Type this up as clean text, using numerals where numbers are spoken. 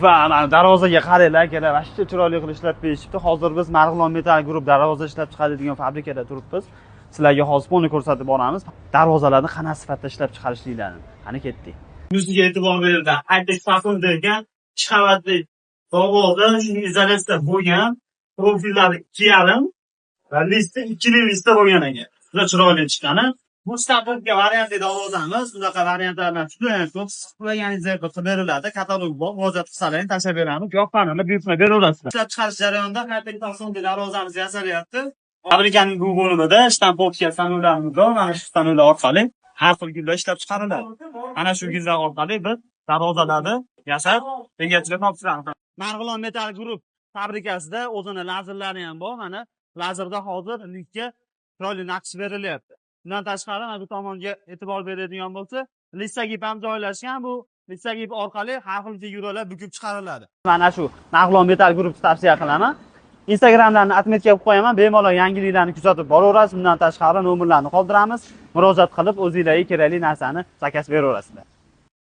Va mana darvozaga qaranglar, akalar, вообще chiroyli qilib ishlab berishibdi. Hozir biz Marg'ilon Metal Group darvoza ishlab chiqaradigan fabrikada turibmiz. Sizlarga hozir buni ko'rsatib boramiz. Darvozalarni qanaqa sifatda ishlab chiqarishliklarini. Qani, ketdik. Yuziga e'tibor berildi. High-tech fason degan ikki qavatli darvoza, shuni izolyatsiya bo'lgan, profillari 2,5 va listi ikkili listda bo'lgan ekan. Juda chiroyli chiqqani. Bu штамповка variantli darvozamiz. Bunaqa variantlardan juda ham ko'p. Siz xohlaganingizdek qilib beriladi. Katalog bor, murojaat qilsalaring tashlab beramiz. Yoqqanini buyurtma beraverasizlar. Ishlab chiqarish jarayonida high-tech fasonli darvozamiz yasalyapti. Fabrikaning bu bo'limida штамповка stanoklarimiz bor. Mana shu stanoklar orqali har xil gullar ishlab chiqariladi. Ana shu gullar orqali biz darvozalarni yasab, egasiga topshiramiz. Marg'ilon Metal Group fabrikasida o'zini lazerlari ham bor. Mana lazerda hozir listga chiroyli naqsh berilyapti. Bundan tashqari, mana bu tomonga e'tibor beradigan bo'lsa, листогиб ham joylashgan. Bu листогиб orqali har xil figuralar bukib chiqariladi. Mana shu Marg'ilon Metal Groupni tavsiya qilaman. Instagramlarni отметка qilib qo'yaman, bemalol yangiliklarni kuzatib boraverasiz. Bundan tashqari nomerlarni qoldiramiz. Murojaat qilib, o'zingizlarga kerakli narsani заказ beraverasizlar.